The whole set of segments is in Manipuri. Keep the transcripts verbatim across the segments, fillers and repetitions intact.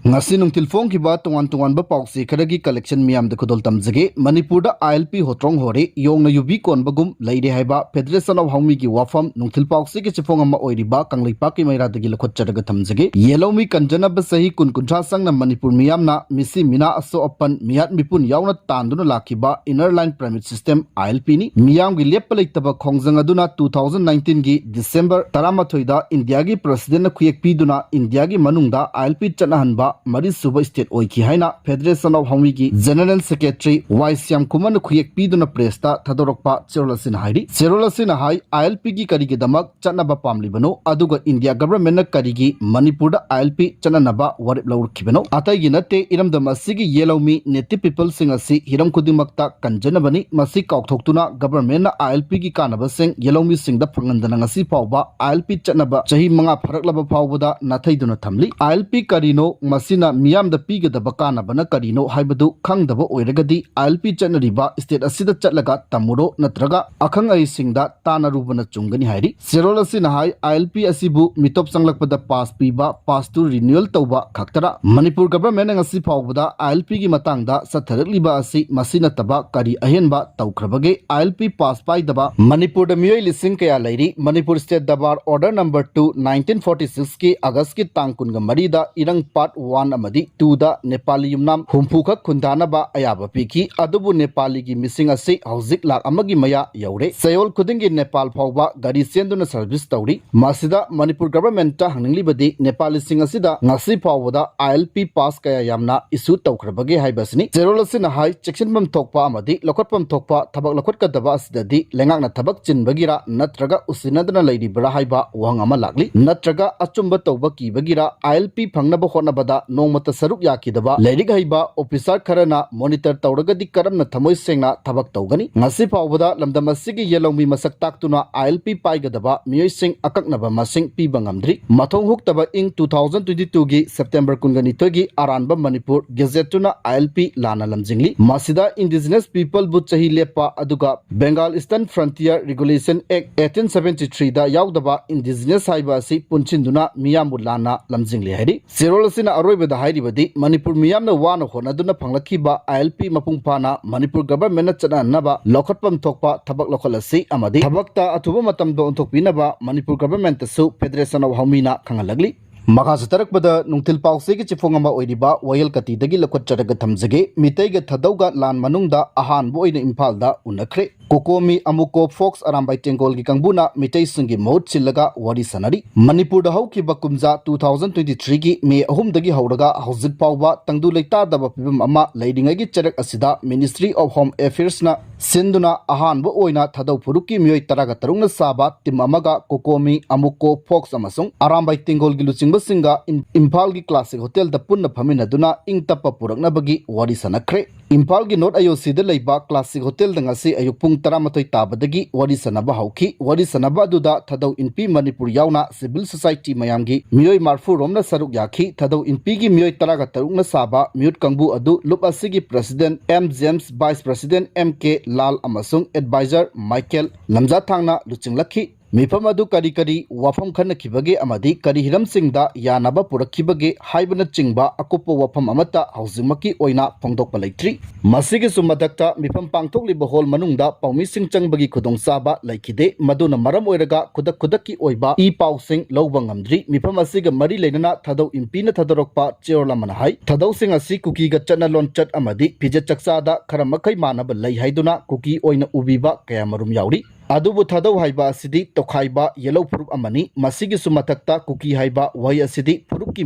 ꯉꯁꯤ ꯅꯨꯡꯊꯤꯜ ꯐꯣꯡꯈꯤꯕ ꯇꯣꯉꯥꯟ ꯇꯣꯉꯥꯟꯕ ꯄꯥꯎꯆꯦ ꯈꯔꯒꯤ collection ꯃꯤꯌꯥꯝꯗ ꯈꯨꯗꯣꯜ ꯇꯝꯖꯒꯦ꯫ ꯃꯅꯤꯄꯨꯔꯗ ILP ꯍꯣꯇ꯭ꯔꯣꯡ ꯍꯣꯔꯦ, ꯌꯣꯡꯅ ꯌꯨꯕꯤ ꯀꯣꯟꯕꯒꯨꯝ ꯂꯩꯔꯦ ꯍꯥꯏꯕ Federation of ꯍꯥꯎꯃꯤꯒꯤ ꯋꯥꯐꯝ ꯅꯨꯡꯊꯤꯜ ꯄꯥꯎꯆꯦꯒꯤ ꯆꯦꯐꯣꯡ ꯑꯃ ꯑꯣꯏꯔꯤꯕ ꯀꯪꯂꯩꯄꯥꯛꯀꯤ ꯃꯩꯔꯥꯗꯒꯤ ꯂꯧꯈꯠꯆꯔꯒ ꯊꯝꯖꯒꯦ꯫ ꯌꯦꯜꯍꯧꯃꯤ ꯀꯟꯖꯅꯕ ꯆꯍꯤ ꯀꯨꯟ ꯀꯨꯟꯊ꯭ꯔꯥ ꯆꯪꯅ ꯃꯅꯤꯄꯨꯔ ꯃꯤꯌꯥꯝꯅ ꯃꯤꯁꯤ ꯃꯤꯅꯥ ꯑꯁꯣꯛ ꯑꯄꯟ ꯃꯤꯌꯥꯠ ꯃꯤꯄꯨꯟ ꯌꯥꯎꯅ ꯇꯥꯟꯗꯨꯅ ꯂꯥꯛꯈꯤꯕ Inner Line Permit System, ILP ꯅꯤ꯫ ꯃꯤꯌꯥꯝꯒꯤ ꯂꯦꯞꯄ ꯂꯩꯇꯕ ꯈꯣꯡꯖꯪ ꯑꯗꯨꯅ two thousand nineteen ꯒꯤ December ꯇꯔꯥꯃꯥꯊꯣꯏꯗ ꯏꯟꯗꯤꯌꯥꯒꯤ President ꯅ ꯈꯨꯌꯦꯛ ꯄꯤꯗꯨꯅ ꯏꯟꯗꯤꯌꯥꯒꯤ ꯃꯅꯨꯡꯗ ILP ꯆꯠꯅꯍꯟꯕ ꯃꯔꯤꯁꯨꯕ state ꯑꯣꯏꯈꯤ ꯍꯥꯏꯅ Federation of ꯍꯥꯎꯃꯤꯒꯤ General Secretary ꯋꯥꯏ ꯁ꯭ꯌꯥꯝ ꯀꯨꯃꯥꯔꯅ ꯈꯨꯌꯦꯛ ꯄꯤꯗꯨꯅ press ꯇ ꯊꯥꯗꯣꯔꯛꯄ ꯆꯦꯔꯣꯜ ꯑꯁꯤꯅ ꯍꯥꯏꯔꯤ꯫ ꯆꯦꯔꯣꯜ ꯑꯁꯤꯅ ꯍꯥꯏ, ILP ꯒꯤ ꯀꯔꯤꯒꯤꯗꯃꯛ ꯆꯠꯅꯕ ꯄꯥꯝꯂꯤꯕꯅꯣ? ꯑꯗꯨꯒ ꯏꯟꯗꯤꯌꯥ government ꯅ ꯀꯔꯤꯒꯤ ꯃꯅꯤꯄꯨꯔꯗ ILP ꯆꯠꯅꯅꯕ ꯋꯥꯔꯦꯞ ꯂꯧꯔꯛꯈꯤꯕꯅꯣ? ꯑꯇꯩꯒꯤ ꯅꯠꯇꯦ, ꯏꯔꯝꯗꯝ ꯑꯁꯤꯒꯤ ꯌꯦꯜꯍꯧꯃꯤ native people ꯁꯤꯡ ꯑꯁꯤ ꯍꯤꯔꯝ ꯈꯨꯗꯤꯡꯃꯛꯇ ꯀꯟꯖꯅꯕꯅꯤ꯫ ꯃꯁꯤ ꯀꯥꯎꯊꯣꯛꯇꯨꯅ government ꯅ ILP ꯒꯤ ꯀꯥꯟꯅꯕꯁꯤꯡ ꯌꯦꯜꯍꯧꯃꯤꯁꯤꯡꯗ ꯐꯪꯍꯟꯗꯅ ꯉꯁꯤ ꯐꯥꯎꯕ ILP ꯆꯠꯅꯕ ꯆꯍꯤ ꯃꯉꯥ ꯐꯥꯔꯛꯂꯕ ꯐꯥꯎꯕꯗ ꯅꯥꯊꯩꯗꯨꯅ ꯊꯝꯂꯤ꯫ ILP ꯀꯔꯤꯅꯣ? ꯃꯁꯤꯅ ꯃꯤꯌꯥꯝꯗ ꯄꯤꯒꯗꯕ ꯀꯥꯟꯅꯕꯅ ꯀꯔꯤꯅꯣ ꯍꯥꯏꯕꯗꯨ ꯈꯪꯗꯕ ꯑꯣꯏꯔꯒꯗꯤ ILP ꯆꯠꯅꯔꯤꯕ state ꯑꯁꯤꯗ ꯆꯠꯂꯒ ꯇꯝꯃꯨꯔꯣ, ꯅꯠꯇ꯭ꯔꯒ ꯑꯈꯪ ꯑꯍꯩꯁꯤꯡꯗ ꯇꯥꯟꯅꯔꯨꯕꯅ ꯆꯨꯝꯒꯅꯤ ꯍꯥꯏꯔꯤ꯫ ꯆꯦꯔꯣꯜ ꯑꯁꯤꯅ ꯍꯥꯏ, ILP ꯑꯁꯤꯕꯨ ꯃꯤꯇꯣꯞ ꯆꯪꯂꯛꯄꯗ pass ꯄꯤꯕ, pass ꯇꯨ renewal ꯇꯧꯕ ꯈꯛꯇꯔ? ꯃꯅꯤꯄꯨꯔ government ꯅ ꯉꯁꯤ ꯐꯥꯎꯕꯗ ILP ꯒꯤ ꯃꯇꯥꯡꯗ ꯆꯠꯊꯔꯛꯂꯤꯕ ꯑꯁꯤ ꯃꯁꯤ ꯅꯠꯇꯕ ꯀꯔꯤ ꯑꯍꯦꯟꯕ ꯇꯧꯈ꯭ꯔꯕꯒꯦ? ILP pass ꯄꯥꯏꯗꯕ ꯃꯅꯤꯄꯨꯔꯗ ꯃꯤꯑꯣꯏ ꯂꯤꯁꯤꯡ ꯀꯌꯥ ꯂꯩꯔꯤ? Manipur State Durbar Order number two, nineteen forty six ꯀꯤ August ꯀꯤ ꯇꯥꯡ ꯀꯨꯟꯒ ꯃꯔꯤꯗ ꯏꯔꯪ part one ꯑꯃꯗꯤ two ꯗ ꯅꯦꯄꯥꯂꯤ ꯌꯨꯝꯅꯥꯝ ꯍꯨꯝꯐꯨ ꯈꯛ ꯈꯨꯟꯗꯥꯅꯕ ꯑꯌꯥꯕ ꯄꯤꯈꯤ꯫ ꯑꯗꯨꯕꯨ ꯅꯦꯄꯥꯂꯤꯒꯤ ꯃꯤꯁꯤꯡ ꯑꯁꯤ ꯍꯧꯖꯤꯛ ꯂꯥꯈ ꯑꯃꯒꯤ ꯃꯌꯥ ꯌꯧꯔꯦ꯫ ꯆꯌꯣꯜ ꯈꯨꯗꯤꯡꯒꯤ ꯅꯦꯄꯥꯜ ꯐꯥꯎꯕ ꯒꯥꯔꯤ ꯆꯦꯟꯗꯨꯅ service ꯇꯧꯔꯤ꯫ ꯃꯁꯤꯗ ꯃꯅꯤꯄꯨꯔ government ꯇ ꯍꯪꯅꯤꯡꯂꯤꯕꯗꯤ ꯅꯦꯄꯥꯂꯤꯁꯤꯡ ꯑꯁꯤꯗ ꯉꯁꯤ ꯐꯥꯎꯕꯗ ILP pass ꯀꯌꯥ ꯌꯥꯝꯅ issue ꯇꯧꯈ꯭ꯔꯕꯒꯦ ꯍꯥꯏꯕꯁꯤꯅꯤ꯫ ꯆꯦꯔꯣꯜ ꯑꯁꯤꯅ ꯍꯥꯏ, ꯆꯦꯛꯁꯤꯟꯐꯝ ꯊꯣꯛꯄ ꯑꯃꯗꯤ ꯂꯧꯈꯠꯐꯝ ꯊꯣꯛꯄ ꯊꯕꯛ ꯂꯧꯈꯠꯀꯗꯕ ꯑꯁꯤꯗꯗꯤ ꯂꯩꯉꯥꯛꯅ ꯊꯕꯛ ꯆꯤꯟꯕꯒꯤꯔ ꯅꯠꯇ꯭ꯔꯒ ꯎꯁꯤꯟꯅꯗꯅ ꯂꯩꯔꯤꯕ꯭ꯔꯥ ꯍꯥꯏꯕ ꯋꯥꯍꯪ ꯑꯃ ꯂꯥꯛꯂꯤ꯫ ꯅꯠꯇ꯭ꯔꯒ ꯑꯆꯨꯝꯕ ꯇꯧꯕ ꯀꯤꯕꯒꯤꯔ ILP ꯐꯪꯅꯕ ꯍꯣꯠꯅꯕꯗ ꯅꯣꯡꯃꯇ ꯁꯔꯨꯛ ꯌꯥꯈꯤꯗꯕ ꯂꯥꯏꯔꯤꯛ ꯍꯩꯕ officer ꯈꯔꯅ monitor ꯇꯧꯔꯒꯗꯤ ꯀꯔꯝꯅ ꯊꯃꯣꯏ ꯁꯦꯡꯅ ꯊꯕꯛ ꯇꯧꯒꯅꯤ? ꯉꯁꯤ ꯐꯥꯎꯕꯗ ꯂꯝꯗꯝ ꯑꯁꯤꯒꯤ ꯌꯦꯜꯍꯧꯃꯤ ꯃꯁꯛ ꯇꯥꯛꯇꯨꯅ ILP ꯄꯥꯏꯒꯗꯕ ꯃꯤꯑꯣꯏꯁꯤꯡ ꯑꯀꯛꯅꯕ ꯃꯁꯤꯡ ꯄꯤꯕ ꯉꯝꯗ꯭ꯔꯤ꯫ ꯃꯊꯣꯡ ꯍꯨꯛꯇꯕ ꯏꯪ two thousand twenty two ꯒꯤ September ꯀꯨꯟꯒ ꯅꯤꯊꯣꯏꯒꯤ ꯑꯔꯥꯟꯕ ꯃꯅꯤꯄꯨꯔ Gazette ꯇꯨꯅ ILP ꯂꯥꯟꯅ ꯂꯝꯖꯤꯡꯂꯤ꯫ ꯃꯁꯤꯗ indigenous people ꯕꯨ ꯆꯍꯤ ꯂꯦꯞꯄ, ꯑꯗꯨꯒ Bengal Eastern Frontier Regulation Act eighteen seventy three ꯗ ꯌꯥꯎꯗꯕ indigenous ꯍꯥꯏꯕ ꯑꯁꯤ ꯄꯨꯟꯁꯤꯟꯗꯨꯅ ꯃꯤꯌꯥꯝꯕꯨ ꯂꯥꯟꯅ ꯂꯝꯖꯤꯡꯂꯤ ꯍꯥꯏꯔꯤ꯫ ꯆꯦꯔꯣꯜ ꯑꯁꯤꯅ ꯑꯔꯣꯏꯕꯗ ꯍꯥꯏꯔꯤꯕꯗꯤ ꯃꯅꯤꯄꯨꯔ ꯃꯤꯌꯥꯝꯅ ꯋꯥꯅ ꯍꯣꯠꯅꯗꯨꯅ ꯐꯪꯂꯛꯈꯤꯕ ILP ꯃꯄꯨꯡ ꯐꯥꯅ ꯃꯅꯤꯄꯨꯔ governmentꯅ ꯆꯠꯅꯍꯟꯅꯕ ꯂꯧꯈꯠꯐꯝ ꯊꯣꯛꯄ ꯊꯕꯛ ꯂꯧꯈꯠꯂꯁꯤ ꯑꯃꯗꯤ ꯊꯕꯛꯇ ꯑꯊꯨꯕ ꯃꯇꯝꯗ ꯑꯣꯟꯊꯣꯛꯄꯤꯅꯕ ꯃꯅꯤꯄꯨꯔ governmentꯇꯁꯨ Federation of Haomina ꯈꯪꯍꯜꯂꯛꯂꯤ꯫ ꯃꯈꯥ ꯆꯠꯊꯔꯛꯄꯗ ꯅꯨꯡꯊꯤꯜ ꯄꯥꯎꯆꯦꯒꯤ ꯆꯦꯐꯣꯡ ꯑꯃ ꯑꯣꯏꯔꯤꯕ ꯋꯥꯌꯦꯜ ꯀꯇꯤꯗꯒꯤ ꯂꯧꯈꯠꯆꯔꯒ ꯊꯝꯖꯒꯦ꯫ ꯃꯤꯇꯩꯒ ꯊꯥꯗꯧꯒ ꯂꯥꯟ ꯃꯅꯨꯡꯗ ꯑꯍꯥꯟꯕ ꯑꯣꯏꯅ ꯏꯝꯐꯥꯜꯗ ꯎꯅꯈ꯭ꯔꯦ꯫ ꯀꯣꯀꯣꯃꯤ ꯑꯃꯨꯀꯣ ꯐꯣꯛꯁ ꯑꯔꯥꯝꯕꯥꯏ ꯇꯦꯡꯒꯣꯜꯒꯤ ꯀꯥꯡꯕꯨꯅ ꯃꯤꯇꯩꯁꯤꯡꯒꯤ ꯃꯍꯨꯠ ꯁꯤꯜꯂꯒ ꯋꯥꯔꯤ ꯁꯥꯟꯅꯔꯤ꯫ ꯃꯅꯤꯄꯨꯔꯗ ꯍꯧꯈꯤꯕ ꯀꯨꯝꯖꯥ two thousand twenty threeꯒꯤ May ꯑꯍꯨꯝꯗꯒꯤ ꯍꯧꯔꯒ ꯍꯧꯖꯤꯛ ꯐꯥꯎꯕ ꯇꯪꯗꯨ ꯂꯩꯇꯥꯗꯕ ꯐꯤꯕꯝ ꯑꯃ ꯂꯩꯔꯤꯉꯩꯒꯤ ꯆꯔꯛ ꯑꯁꯤꯗ Ministry of Home Affairsꯅ ꯁꯤꯟꯗꯨꯅ ꯑꯍꯥꯟꯕ ꯑꯣꯏꯅ ꯊꯥꯗꯧ ꯐꯨꯔꯨꯞꯀꯤ ꯃꯤꯑꯣꯏ ꯇꯔꯥꯒ ꯇꯔꯨꯛꯅ ꯁꯥꯕ team ꯑꯃꯒ ꯀꯣꯀꯣꯃꯤ, ꯑꯃꯨꯀꯣ, ꯐꯣꯛꯁ ꯑꯃꯁꯨꯡ ꯑꯔꯥꯝꯕꯥꯏ ꯇꯦꯡꯒꯣꯜꯒꯤ ꯂꯨꯆꯤꯡꯕꯁꯤꯡꯒ ꯏꯝ-, ꯏꯝꯐꯥꯜꯒꯤ Classic Hotelꯗ ꯄꯨꯟꯅ ꯐꯝꯃꯤꯟꯅꯗꯨꯅ ꯏꯪ ꯇꯞꯄ ꯄꯨꯔꯛꯅꯕꯒꯤ ꯋꯥꯔꯤ ꯁꯥꯟꯅꯈ꯭ꯔꯦ꯫ ꯏꯝꯐꯥꯜꯒꯤ North IOCꯗ ꯂꯩꯕ Classic Hotelꯗ ꯉꯁꯤ ꯑꯌꯨꯛ ꯄꯨꯡ ꯇꯔꯥꯃꯥꯊꯣꯏ ꯇꯥꯕꯗꯒꯤ ꯋꯥꯔꯤ ꯁꯥꯟꯅꯕ ꯍꯧꯈꯤ꯫ ꯋꯥꯔꯤ ꯁꯥꯟꯅꯕ ꯑꯗꯨꯗ ꯊꯥꯗꯧ ꯏꯟꯄꯤ ꯃꯅꯤꯄꯨꯔ ꯌꯥꯎꯅ civil society ꯃꯌꯥꯝꯒꯤ ꯃꯤꯑꯣꯏ ꯃꯔꯐꯨ ꯔꯣꯝꯅ ꯁꯔꯨꯛ ꯌꯥꯈꯤ꯫ ꯊꯥꯗꯧ ꯏꯟꯄꯤꯒꯤ ꯃꯤꯑꯣꯏ ꯇꯔꯥꯒ ꯇꯔꯨꯛꯅ ꯁꯥꯕ ꯃꯤꯍꯨꯠ ꯀꯥꯡꯕꯨ ꯑꯗꯨ ꯂꯨꯞ ꯑꯁꯤꯒꯤ President M James, Vice President M K ꯂꯥꯜ ꯑꯃꯁꯨꯡ Advisor Michael ꯂꯝꯖꯥꯊꯥꯡꯅ ꯂꯨꯆꯤꯡꯂꯛꯈꯤ꯫ ꯃꯤꯐꯝ ꯑꯗꯨ ꯀꯔꯤ ꯀꯔꯤ ꯋꯥꯐꯝ ꯈꯟꯅꯈꯤꯕꯒꯦ ꯑꯃꯗꯤ ꯀꯔꯤ ꯍꯤꯔꯝꯁꯤꯡꯗ ꯌꯥꯅꯕ ꯄꯨꯔꯛꯈꯤꯕꯒꯦ ꯍꯥꯏꯕꯅꯆꯤꯡꯕ ꯑꯀꯨꯞꯄ ꯋꯥꯐꯝ ꯑꯃꯠꯇ ꯍꯧꯖꯤꯛꯃꯛꯀꯤ ꯑꯣꯏꯅ ꯐꯣꯡꯗꯣꯛꯄ ꯂꯩꯇ꯭ꯔꯤ꯫ ꯃꯁꯤꯒꯤꯁꯨ ꯃꯊꯛꯇ ꯃꯤꯐꯝ ꯄꯥꯡꯊꯣꯛꯂꯤꯕ ꯍꯣꯜ ꯃꯅꯨꯡꯗ ꯄꯥꯎꯃꯤꯁꯤꯡ ꯆꯪꯕꯒꯤ ꯈꯨꯗꯣꯡꯆꯥꯕ ꯂꯩꯈꯤꯗꯦ꯫ ꯃꯗꯨꯅ ꯃꯔꯝ ꯑꯣꯏꯔꯒ ꯈꯨꯗꯛ ꯈꯨꯗꯛꯀꯤ ꯑꯣꯏꯕ ꯏ ꯄꯥꯎꯁꯤꯡ ꯂꯧꯕ ꯉꯝꯗ꯭ꯔꯤ꯫ ꯃꯤꯐꯝ ꯑꯁꯤꯒ ꯃꯔꯤ ꯂꯩꯅꯅ ꯊꯥꯗꯧ ꯏꯟꯄꯤꯅ ꯊꯥꯗꯣꯔꯛꯄ ꯆꯦꯔꯣꯜ ꯑꯃꯅ ꯍꯥꯏ, ꯊꯥꯗꯧꯁꯤꯡ ꯑꯁꯤ ꯀꯨꯀꯤꯒ ꯆꯠꯅ ꯂꯣꯟꯆꯠ ꯑꯃꯗꯤ ꯐꯤꯖꯦꯠ ꯆꯥꯛꯆꯥꯗ ꯈꯔ ꯃꯈꯩ ꯃꯥꯟꯅꯕ ꯂꯩ ꯍꯥꯏꯗꯨꯅ ꯀꯨꯀꯤ ꯑꯣꯏꯅ ꯎꯕꯤꯕ ꯀꯌꯥꯃꯔꯨꯝ ꯌꯥꯎꯔꯤ꯫ ꯑꯗꯨꯕꯨ ꯊꯥꯗꯧ ꯍꯥꯏꯕ ꯑꯁꯤꯗꯤ ꯇꯣꯈꯥꯏꯕ ꯌꯦꯜꯍꯧ ꯐꯨꯔꯨꯞ ꯑꯃꯅꯤ꯫ ꯃꯁꯤꯒꯤꯁꯨ ꯃꯊꯛꯇ ꯀꯨꯀꯤ ꯍꯥꯏꯕ ꯋꯥꯍꯩ ꯑꯁꯤꯗꯤ ꯐꯨꯔꯨꯞꯀꯤ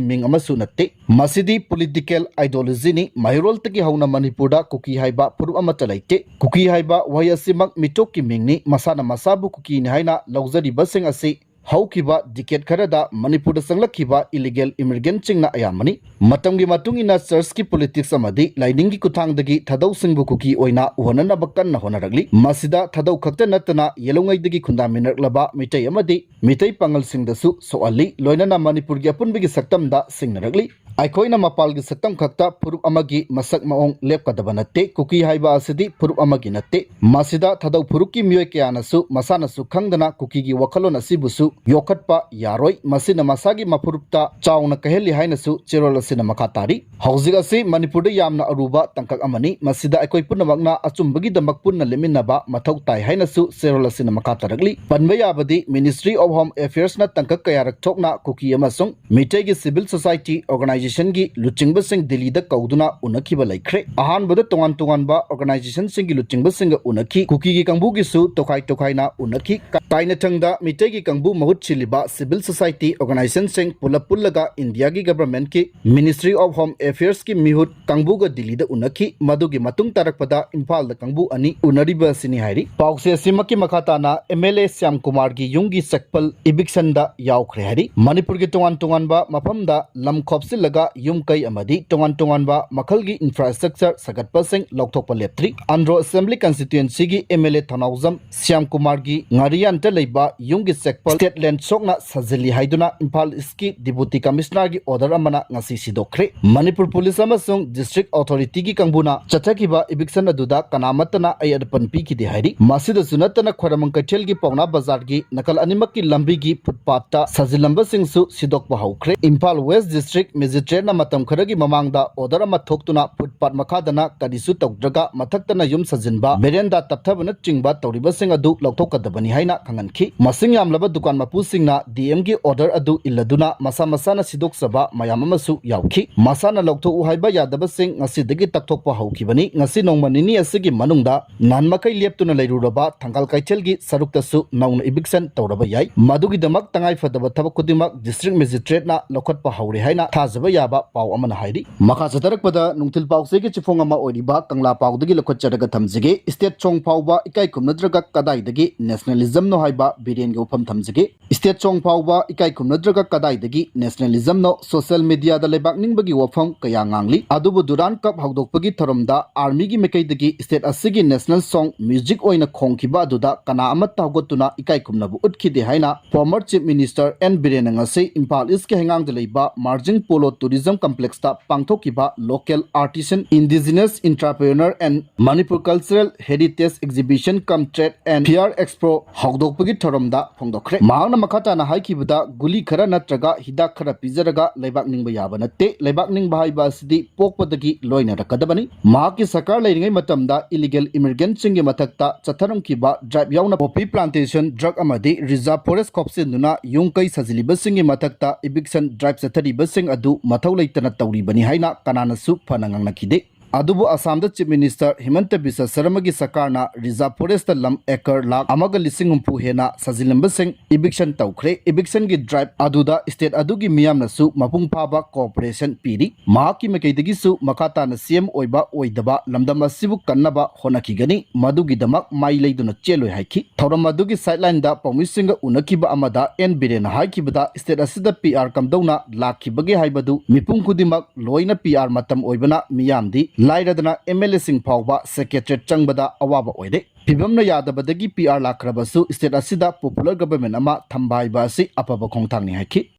ꯃꯤꯡ ꯑꯃꯁꯨ ꯅꯠꯇꯦ꯫ ꯃꯁꯤꯗꯤ political ideologyꯅꯤ꯫ ꯃꯩꯍꯧꯔꯣꯜꯇꯒꯤ ꯍꯧꯅ ꯃꯅꯤꯄꯨꯔꯗ ꯀꯨꯀꯤ ꯍꯥꯏꯕ ꯐꯨꯔꯨꯞ ꯑꯃꯠꯇ ꯂꯩꯇꯦ꯫ ꯀꯨꯀꯤ ꯍꯥꯏꯕ ꯋꯥꯍꯩ ꯑꯁꯤꯃꯛ ꯃꯤꯇꯣꯞꯀꯤ ꯃꯤꯡꯅꯤ꯫ ꯃꯁꯥꯅ ꯃꯁꯥꯕꯨ ꯀꯨꯀꯤꯅꯤ ꯍꯥꯏꯅ ꯂꯧꯖꯔꯤꯕꯁꯤꯡ ꯑꯁꯤ ꯍꯧꯈꯤꯕ decade ꯈꯔꯗ ꯃꯅꯤꯄꯨꯔꯗ ꯆꯪꯂꯛꯈꯤꯕ illegal immigrantꯁꯤꯡꯅ ꯑꯌꯥꯝꯕꯅꯤ꯫ ꯃꯇꯝꯒꯤ ꯃꯇꯨꯡ ꯏꯟꯅ churchꯀꯤ politics ꯑꯃꯗꯤ ꯂꯥꯏꯅꯤꯡꯒꯤ ꯈꯨꯠꯊꯥꯡꯗꯒꯤ ꯊꯥꯗꯧꯁꯤꯡꯕꯨ ꯀꯨꯀꯤ ꯑꯣꯏꯅ ꯎꯍꯟꯅꯅꯕ ꯀꯟꯅ ꯍꯣꯠꯅꯔꯛꯂꯤ꯫ ꯃꯁꯤꯗ ꯊꯥꯗꯧ ꯈꯛꯇ ꯅꯠꯇꯅ ꯌꯦꯜꯍꯧꯉꯩꯗꯒꯤ ꯈꯨꯟꯗꯥꯃꯤꯟꯅꯔꯛꯂꯕ ꯃꯤꯇꯩ ꯑꯃꯗꯤ ꯃꯤꯇꯩ ꯄꯥꯉꯜꯁꯤꯡꯗꯁꯨ ꯁꯣꯛꯍꯜꯂꯤ, ꯂꯣꯏꯅꯅ ꯃꯅꯤꯄꯨꯔꯒꯤ ꯑꯄꯨꯟꯕꯒꯤ ꯁꯛꯇꯝꯗ ꯁꯤꯡꯅꯔꯛꯂꯤ꯫ ꯑꯩꯈꯣꯏꯅ ꯃꯄꯥꯟꯒꯤ ꯁꯛꯇꯝ ꯈꯛꯇ ꯐꯨꯔꯨꯞ ꯑꯃꯒꯤ ꯃꯁꯛ ꯃꯑꯣꯡ ꯂꯦꯞꯀꯗꯕ ꯅꯠꯇꯦ꯫ ꯀꯨꯀꯤ ꯍꯥꯏꯕ ꯑꯁꯤꯗꯤ ꯐꯨꯔꯨꯞ ꯑꯃꯒꯤ ꯅꯠꯇꯦ꯫ ꯃꯁꯤꯗ ꯊꯥꯗꯧ ꯐꯨꯔꯨꯞꯀꯤ ꯃꯤꯑꯣꯏ ꯀꯌꯥꯅꯁꯨ ꯃꯁꯥꯅꯁꯨ ꯈꯪꯗꯅ ꯀꯨꯀꯤꯒꯤ ꯋꯥꯈꯜꯂꯣꯟ ꯑꯁꯤꯕꯨꯁꯨ ꯌꯣꯛꯈꯠꯄ ꯌꯥꯔꯣꯏ꯫ ꯃꯁꯤꯅ ꯃꯁꯥꯒꯤ ꯃꯐꯨꯔꯨꯞꯇ ꯆꯥꯎꯅ ꯀꯥꯏꯍꯜꯂꯤ ꯍꯥꯏꯅꯁꯨ ꯆꯦꯔꯣꯜ ꯑꯁꯤꯅ ꯃꯈꯥ ꯇꯥꯔꯤ꯫ ꯍꯧꯖꯤꯛ ꯑꯁꯤ ꯃꯅꯤꯄꯨꯔꯗ ꯌꯥꯝꯅ ꯑꯔꯨꯕ ꯇꯥꯡꯀꯛ ꯑꯃꯅꯤ꯫ ꯃꯁꯤꯗ ꯑꯩꯈꯣꯏ ꯄꯨꯝꯅꯃꯛꯅ ꯑꯆꯨꯝꯕꯒꯤꯗꯃꯛ ꯄꯨꯟꯅ ꯂꯦꯞꯃꯤꯟꯅꯕ ꯃꯊꯧ ꯇꯥꯏ ꯍꯥꯏꯅꯁꯨ ꯆꯦꯔꯣꯜ ꯑꯁꯤꯅ ꯃꯈꯥ ꯇꯥꯔꯛꯂꯤ꯫ ꯄꯟꯕ ꯌꯥꯕꯗꯤ Ministry of Home Affairsꯅ ꯇꯥꯡꯀꯛ ꯀꯌꯥꯔꯛ ꯊꯣꯛꯅ ꯀꯨꯀꯤ ꯑꯃꯁꯨꯡ ꯃꯤꯇꯩꯒꯤ civil society organizationꯒꯤ ꯂꯨꯆꯤꯡꯕꯁꯤꯡ ꯗꯤꯜꯂꯤꯗ ꯀꯧꯗꯨꯅ ꯎꯅꯈꯤꯕ ꯂꯩꯈ꯭ꯔꯦ꯫ ꯑꯍꯥꯟꯕꯗ ꯇꯣꯉꯥꯟ ꯇꯣꯉꯥꯟꯕ organizationꯁꯤꯡꯒꯤ ꯂꯨꯆꯤꯡꯕꯁꯤꯡꯒ ꯎꯅꯈꯤ꯫ ꯀꯨꯀꯤꯒꯤ ꯀꯥꯡꯕꯨꯒꯤꯁꯨ ꯇꯣꯈꯥꯏ ꯇꯣꯈꯥꯏꯅ ꯎꯅꯈꯤ꯫ ꯀꯥꯏꯅꯊꯪꯗ ꯃꯤꯇꯩꯒꯤ ꯀꯥꯡꯕꯨ ꯃꯍꯨꯠ ꯁꯤꯜꯂꯤꯕ civil society organizationꯁꯤꯡ ꯄꯨꯂꯞ ꯄꯨꯜꯂꯒ ꯏꯟꯗꯤꯌꯥꯒꯤ governmentꯀꯤ Ministry of Home Affairsꯀꯤ ꯃꯤꯍꯨꯠ ꯀꯥꯡꯕꯨꯒ ꯗꯤꯜꯂꯤꯗ ꯎꯅꯈꯤ꯫ ꯃꯗꯨꯒꯤ ꯃꯇꯨꯡ ꯇꯥꯔꯛꯄꯗ ꯏꯝꯐꯥꯜꯗ ꯀꯥꯡꯕꯨ ꯑꯅꯤ ꯎꯅꯔꯤꯕ ꯑꯁꯤꯅꯤ ꯍꯥꯏꯔꯤ꯫ ꯄꯥꯎꯆꯦ ꯑꯁꯤꯃꯛꯀꯤ ꯃꯈꯥ ꯇꯥꯅ MLA ꯁ꯭ꯌꯥꯝ ꯀꯨꯃꯥꯔꯒꯤ ꯌꯨꯝꯒꯤ ꯆꯦꯛꯄꯜ evictionꯗ ꯌꯥꯎꯈ꯭ꯔꯦ ꯍꯥꯏꯔꯤ꯫ ꯃꯅꯤꯄꯨꯔꯒꯤ ꯇꯣꯉꯥꯟ ꯇꯣꯉꯥꯟꯕ ꯃꯐꯝꯗ ꯂꯝ ꯈꯣꯞꯆꯤꯜꯂꯒ ꯌꯨꯝ ꯀꯩ ꯑꯃꯗꯤ ꯇꯣꯉꯥꯟ ꯇꯣꯉꯥꯟꯕ ꯃꯈꯜꯒꯤ infrastructure ꯁꯥꯒꯠꯄꯁꯤꯡ ꯂꯧꯊꯣꯛꯄ ꯂꯦꯞꯇ꯭ꯔꯤ꯫ ꯑꯟꯗ꯭ꯔꯣ Assembly Constituencyꯒꯤ MLA ꯊꯧꯅꯥꯎꯖꯝ ꯁ꯭ꯌꯥꯝ ꯀꯨꯃꯥꯔꯒꯤ ꯉꯥꯔꯤꯌꯥꯟꯇ ꯂꯩꯕ ꯌꯨꯝꯒꯤ ꯆꯦꯛꯄꯜ state land ꯁꯣꯛꯅ ꯁꯥꯖꯤꯜꯂꯤ ꯍꯥꯏꯗꯨꯅ ꯏꯝꯐꯥꯜ Eastꯀꯤ Deputy Commissionerꯒꯤ order ꯑꯃꯅ ꯉꯁꯤ ꯁꯤꯗꯣꯛꯈ꯭ꯔꯦ꯫ ꯃꯅꯤꯄꯨꯔ ꯄꯨꯂꯤꯁ ꯑꯃꯁꯨꯡ district authorityꯒꯤ ꯀꯥꯡꯕꯨꯅ ꯆꯠꯊꯈꯤꯕ eviction ꯑꯗꯨꯗ ꯀꯅꯥꯃꯠꯇꯅ ꯑꯌꯦꯠ ꯑꯄꯟ ꯄꯤꯈꯤꯗꯦ ꯍꯥꯏꯔꯤ꯫ ꯃꯁꯤꯗꯁꯨ ꯅꯠꯇꯅ ꯈ꯭ꯋꯥꯏꯔꯝꯕꯟ ꯀꯩꯊꯦꯜꯒꯤ ꯄꯥꯎꯅꯥ ꯕꯖꯥꯔꯒꯤ ꯅꯥꯀꯜ ꯑꯅꯤꯃꯛꯀꯤ ꯂꯝꯕꯤꯒꯤ footpathꯇ ꯁꯥꯖꯤꯜꯂꯝꯕꯁꯤꯡꯁꯨ ꯁꯤꯗꯣꯛꯄ ꯍꯧꯈ꯭ꯔꯦ꯫ ꯏꯝꯐꯥꯜ West District Magistrateꯅ ꯃꯇꯝ ꯈꯔꯒꯤ ꯃꯃꯥꯡꯗ order ꯑꯃ ꯊꯣꯛꯇꯨꯅ footpath ꯃꯈꯥꯗꯅ ꯀꯔꯤꯁꯨ ꯇꯧꯗ꯭ꯔꯒ ꯃꯊꯛꯇꯅ ꯌꯨꯝ ꯁꯥꯖꯤꯟꯕ, veranda ꯇꯞꯊꯕꯅꯆꯤꯡꯕ ꯇꯧꯔꯤꯕꯁꯤꯡ ꯑꯗꯨ ꯂꯧꯊꯣꯛꯀꯗꯕꯅꯤ ꯍꯥꯏꯅ ꯈꯪꯍꯟꯈꯤ꯫ ꯃꯁꯤꯡ ꯌꯥꯝꯂꯕ ꯗꯨꯀꯥꯟ ꯃꯄꯨꯁꯤꯡꯅ DMꯒꯤ order ꯑꯗꯨ ꯏꯜꯂꯗꯨꯅ ꯃꯁꯥ ꯃꯁꯥꯅ ꯁꯤꯗꯣꯛꯆꯕ ꯃꯌꯥꯝ ꯑꯃꯁꯨ ꯌꯥꯎꯈꯤ꯫ ꯃꯁꯥꯅ ꯂꯧꯊꯣꯛꯎ ꯍꯥꯏꯕ ꯌꯥꯗꯕꯁꯤꯡ ꯉꯁꯤꯗꯒꯤ ꯇꯛꯊꯣꯛꯄ ꯍꯧꯈꯤꯕꯅꯤ꯫ ꯉꯁꯤ ꯅꯣꯡꯃ ꯅꯤꯅꯤ ꯑꯁꯤꯒꯤ ꯃꯅꯨꯡꯗ ꯅꯍꯥꯟ ꯃꯈꯩ ꯂꯦꯞꯇꯨꯅ ꯂꯩꯔꯨꯔꯕ ꯊꯪꯒꯥꯜ ꯀꯩꯊꯦꯜꯒꯤ ꯁꯔꯨꯛꯇꯁꯨ ꯅꯧꯅ eviction ꯇꯧꯔꯕ ꯌꯥꯏ꯫ ꯃꯗꯨꯒꯤꯗꯃꯛ ꯇꯉꯥꯏ ꯐꯗꯕ ꯊꯕꯛ ꯈꯨꯗꯤꯡꯃꯛ District Magistrateꯅ ꯂꯧꯈꯠꯄ ꯍꯧꯔꯦ ꯍꯥꯏꯅ ꯊꯥꯖꯕ ꯌꯥꯕ ꯄꯥꯎ ꯑꯃꯅ ꯍꯥꯏꯔꯤ꯫ ꯃꯈꯥ ꯆꯠꯊꯔꯛꯄꯗ ꯅꯨꯡꯊꯤꯜ ꯄꯥꯎꯆꯦꯒꯤ ꯆꯤꯐꯣꯡ ꯑꯃ ꯑꯣꯏꯔꯤꯕ ꯀꯪꯂꯥ ꯄꯥꯎꯗꯒꯤ ꯂꯧꯈꯠꯆꯔꯒ ꯊꯝꯖꯒꯦ꯫ State song ꯐꯥꯎꯕ ꯏꯀꯥꯏ ꯈꯨꯝꯅꯗ꯭ꯔꯒ ꯀꯗꯥꯏꯗꯒꯤ nationalismꯅꯣ ꯍꯥꯏꯕ ꯕꯤꯔꯦꯟꯒꯤ ꯋꯥꯐꯝ ꯊꯝꯖꯒꯦ꯫ State song ꯐꯥꯎꯕ ꯏꯀꯥꯏ ꯈꯨꯝꯅꯗ꯭ꯔꯒ ꯀꯗꯥꯏꯗꯒꯤ nationalismꯅꯣ? Social mediaꯗ ꯂꯩꯕꯥꯛ ꯅꯤꯡꯕꯒꯤ ꯋꯥꯐꯝ ꯀꯌꯥ ꯉꯥꯡꯂꯤ꯫ ꯑꯗꯨꯕꯨ Durand Cup ꯍꯧꯗꯣꯛꯄꯒꯤ ꯊꯧꯔꯝꯗ armyꯒꯤ ꯃꯥꯏꯀꯩꯗꯒꯤ state ꯑꯁꯤꯒꯤ national song music ꯑꯣꯏꯅ ꯈꯣꯡꯈꯤꯕ ꯑꯗꯨꯗ ꯀꯅꯥ ꯑꯃꯠꯇ ꯍꯧꯒꯠꯇꯨꯅ ꯏꯀꯥꯏ ꯈꯨꯝꯅꯕ ꯎꯠꯈꯤꯗꯦ ꯍꯥꯏꯅ former Chief Minister ꯑꯦꯟ ꯕꯤꯔꯦꯟꯅ ꯉꯁꯤ ꯏꯝꯐꯥꯜ Eastꯀꯤ ꯍꯩꯉꯥꯡꯗ ꯂꯩꯕ Marjing Polo Tourism Complexꯇ ꯄꯥꯡꯊꯣꯛꯈꯤꯕ Local Artisan, Indigenous Entrepreneur and Manipur Cultural Heritage Exhibition cum Trade and Fair Expo ꯍꯧꯗꯣꯛꯄꯒꯤ ꯊꯧꯔꯝꯗ ꯐꯣꯡꯗꯣꯛꯈ꯭ꯔꯦ꯫ ꯃꯍꯥꯛꯅ ꯃꯈꯥ ꯇꯥꯅ ꯍꯥꯏꯈꯤꯕꯗ, ꯒꯨꯂꯤ ꯈꯔ ꯅꯠꯇ꯭ꯔꯒ ꯍꯤꯗꯥꯛ ꯈꯔ ꯄꯤꯖꯔꯒ ꯂꯩꯕꯥꯛ ꯅꯤꯡꯕ ꯌꯥꯕ ꯅꯠꯇꯦ꯫ ꯂꯩꯕꯥꯛ ꯅꯤꯡꯕ ꯍꯥꯏꯕ ꯑꯁꯤꯗꯤ ꯄꯣꯛꯄꯗꯒꯤ ꯂꯣꯏꯅꯔꯛꯀꯗꯕꯅꯤ꯫ ꯃꯍꯥꯛꯀꯤ ꯁꯔꯀꯥꯔ ꯂꯩꯔꯤꯉꯩ ꯃꯇꯝꯗ illegal immigrantꯁꯤꯡꯒꯤ ꯃꯊꯛꯇ ꯆꯠꯊꯔꯝꯈꯤꯕ drive ꯌꯥꯎꯅ poppy plantation, drug ꯑꯃꯗꯤ reserve forest ꯈꯣꯞꯆꯤꯟꯗꯨꯅ ꯌꯨꯝ ꯀꯩ ꯁꯥꯖꯤꯜꯂꯤꯕꯁꯤꯡꯒꯤ ꯃꯊꯛꯇ eviction drive ꯆꯠꯊꯔꯤꯕꯁꯤꯡ ꯑꯗꯨ ꯃꯊꯧ ꯂꯩꯇꯅ ꯇꯧꯔꯤꯕꯅꯤ ꯍꯥꯏꯅ ꯀꯅꯥꯅꯁꯨ ꯐꯅ ꯉꯥꯡꯅꯈꯤꯗꯦ꯫ ꯑꯗꯨꯕꯨ ꯑꯁꯥꯝꯗ Chief Minister ꯍꯤꯃꯟꯇ ꯕꯤꯁ꯭ꯋ ꯁꯔꯃꯒꯤ ꯁꯔꯀꯥꯔꯅ reserve forestꯇ ꯂꯝ acre ꯂꯥꯈ ꯑꯃꯒ ꯂꯤꯁꯤꯡ ꯍꯨꯝꯐꯨ ꯍꯦꯟꯅ ꯁꯥꯖꯤꯜꯂꯝꯕꯁꯤꯡ eviction ꯇꯧꯈ꯭ꯔꯦ꯫ Evictionꯒꯤ drive ꯑꯗꯨꯗ state ꯑꯗꯨꯒꯤ ꯃꯤꯌꯥꯝꯅꯁꯨ ꯃꯄꯨꯡ ꯐꯥꯕ cooperation ꯄꯤꯔꯤ꯫ ꯃꯍꯥꯛꯀꯤ ꯃꯥꯏꯀꯩꯗꯒꯤꯁꯨ ꯃꯈꯥ ꯇꯥꯅ C M ꯑꯣꯏꯕ ꯑꯣꯏꯗꯕ ꯂꯝꯗꯝ ꯑꯁꯤꯕꯨ ꯀꯟꯅꯕ ꯍꯣꯠꯅꯈꯤꯒꯅꯤ, ꯃꯗꯨꯒꯤꯗꯃꯛ ꯃꯥꯏ ꯂꯩꯗꯨꯅ ꯆꯦꯜꯂꯣꯏ ꯍꯥꯏꯈꯤ꯫ ꯊꯧꯔꯝ ꯑꯗꯨꯒꯤ sidelineꯗ ꯄꯥꯎꯃꯤꯁꯤꯡꯒ ꯎꯅꯈꯤꯕ ꯑꯃꯗ N ꯕꯤꯔꯦꯟꯅ ꯍꯥꯏꯈꯤꯕꯗ, state ꯑꯁꯤꯗ P R ꯀꯝꯗꯧꯅ ꯂꯥꯛꯈꯤꯕꯒꯦ ꯍꯥꯏꯕꯗꯨ ꯃꯤꯄꯨꯝ ꯈꯨꯗꯤꯡꯃꯛ ꯂꯣꯏꯅ P R ꯃꯇꯝ ꯑꯣꯏꯕꯅ ꯃꯤꯌꯥꯝꯗꯤ ꯂꯥꯏꯔꯗꯅ M L Aꯁꯤꯡ ꯐꯥꯎꯕ Secretariat ꯆꯪꯕꯗ ꯑꯋꯥꯕ ꯑꯣꯏꯔꯦ꯫ ꯐꯤꯕꯝꯅ ꯌꯥꯗꯕꯗꯒꯤ P R ꯂꯥꯛꯈ꯭ꯔꯕꯁꯨ state ꯑꯁꯤꯗ popular government ꯑꯃ ꯊꯝꯕ ꯍꯥꯏꯕ ꯑꯁꯤ ꯑꯐꯕ ꯈꯣꯡꯊꯥꯡꯅꯤ ꯍꯥꯏꯈꯤ꯫